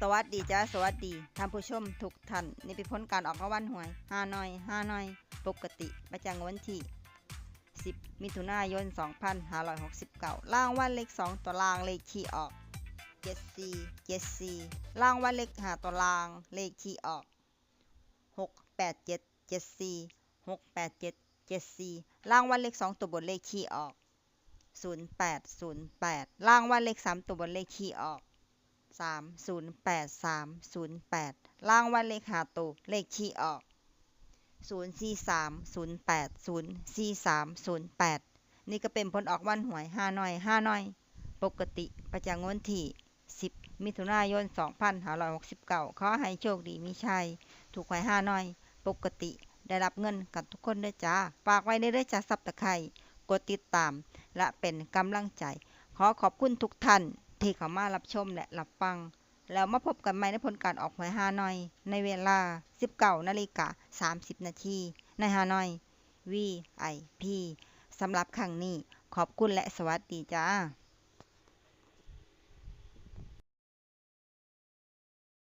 ສະຫວັດດີຈ້າ ສະຫວັດດີທ່ານຜູ້ຊົມທຸກທ່ານ. ນີ້ເປັນຜົນການອອກລາງວັນຫວຍຮານ້ອຍ ຮານ້ອຍ ປົກກະຕິ ປະຈຳວັນທີສິບ ມິຖຸນາຍົນ ສອງພັນຫ້າຮ້ອຍຫົກສິບເກົ້າ. ລາງວັນເລກສອງຕົວລ່າງ ເລກທີ່ອອກ ເຈັດສີ່ ເຈັດສີ່. ລາງວັນເລກຫ້າຕົວລ່າງ ເລກທີ່ອອກ ຫົກແປດເຈັດ ເຈັດສີ່ ຫົກແປດເຈັດ ເຈັດສີ່. ລາງວັນເລກສອງຕົວບົນ ເລກທີ່ອອກ ສູນແປດ ສູນແປດ. ລາງວັນເລກສາມຕົວບົນ ເລກທີ່ອອກ ສາມສູນແປດ ສາມສູນແປດ. ລາງວັນເລກຫ້າໂຕ ເລກທີ່ອອກ ສູນສີ່ສາມ ສູນແປດ ສູນສີ່ສາມ ສູນແປດ. ນີ້ກໍເປັນຜົນອອກວັນຫວຍຮານ້ອຍ ຮານ້ອຍ ປົກກະຕິ ປະຈຳວັນທີສິບ ມິຖຸນາຍົນ ສອງພັນຫ້າຮ້ອຍຫົກສິບເກົ້າ. ຂໍໃຫ້ໂຊກດີມີໄຊ ຖືກຫວຍຮານ້ອຍປົກກະຕິ ໄດ້ຮັບເງິນກັນທຸກຄົນເດີຈ້າ. ຝາກໄວ້ເດີຈ້າ ຊັບສະໄຄຣບ໌ ກົດຕິດຕາມ ແລະ ເປັນກຳລັງໃຈ. ຂໍຂອບຄຸນທຸກທ່ານທີ່ເຂົ້າມາຮັບຊົມ ແລະ ຮັບຟັງ. ແລ້ວມາພົບກັນໃໝ່ໃນຜົນການອອກຫວຍຮານ້ອຍ ໃນເວລາສິບເກົ້ານາລິກາສາມສິບນາທີ ໃນຮານ້ອຍ ວີໄອພີ. ສຳລັບຄັ້ງນີ້ ຂອບຄຸນ ແລະ ສະຫວັດດີຈ້າ.